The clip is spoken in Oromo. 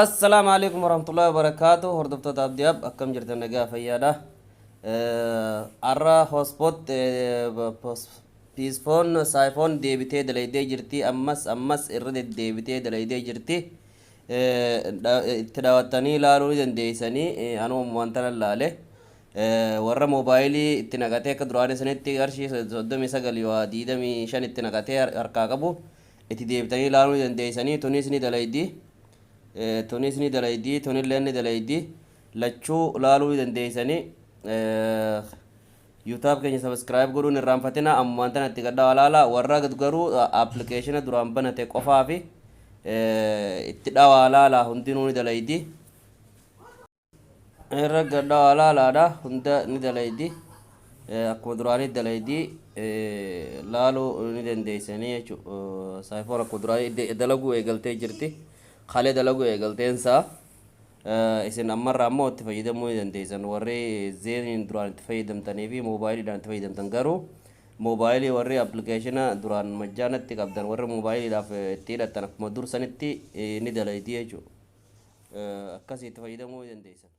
Assalaamu alaikum warahmatullahi wabarakaatu. Hordoftoota Abdii App, akkam jirtan? Nagaa fayyaadha. Har'a hotspot Psiphon Psiphon deebitee dalaydee jirti. Ammas ammas irra deddeebitee dalaydee jirti. Itti dhawattanii ilaaluu ni dandeessanii. Anuma wanta laale. Warra moobaayilii itti naqatee akka duraanii sanitti qarshii 39 yoo 25 itti naqatee harkaa qabu itti deebitanii ilaaluu ni dandeessanii. Tunis ni dalaydi. Tunis ni dalaydi, tunillee ni dalaydi. Lachuu laaluu ni dandeessanii. YouTube keenya subscribe godhuun irraanfatina. Ammaan tana itti gadhaa laala. Warra garuu appilikeeshina duraan banate qofaa fi itti dhawaa laala, hundinuu ni dalaydi. Irra gadhaa laalaadha, hunda ni dalaydi. Akkuma duraanii dalaydi, laaluu ni dandeessanii jechuudha. Psiphon akkuma duraanii dalaguu eegaltee jirti. Kalee dalaguu eegalteensaa isin ammarraa ammoo itti fayyadamuu ni dandeessan. Warri Zainiin duraan itti fayyadamtanii fi moobaayiliidhaan itti fayyadamtan, garuu moobaayilii warri appilikeeshina duraan majjaanatti qabdan, warri moobaayiliidhaaf itti hidhattan, akkuma dursanitti ni dalaydi jechuudha. Akkasii itti fayyadamuu ni dandeessan.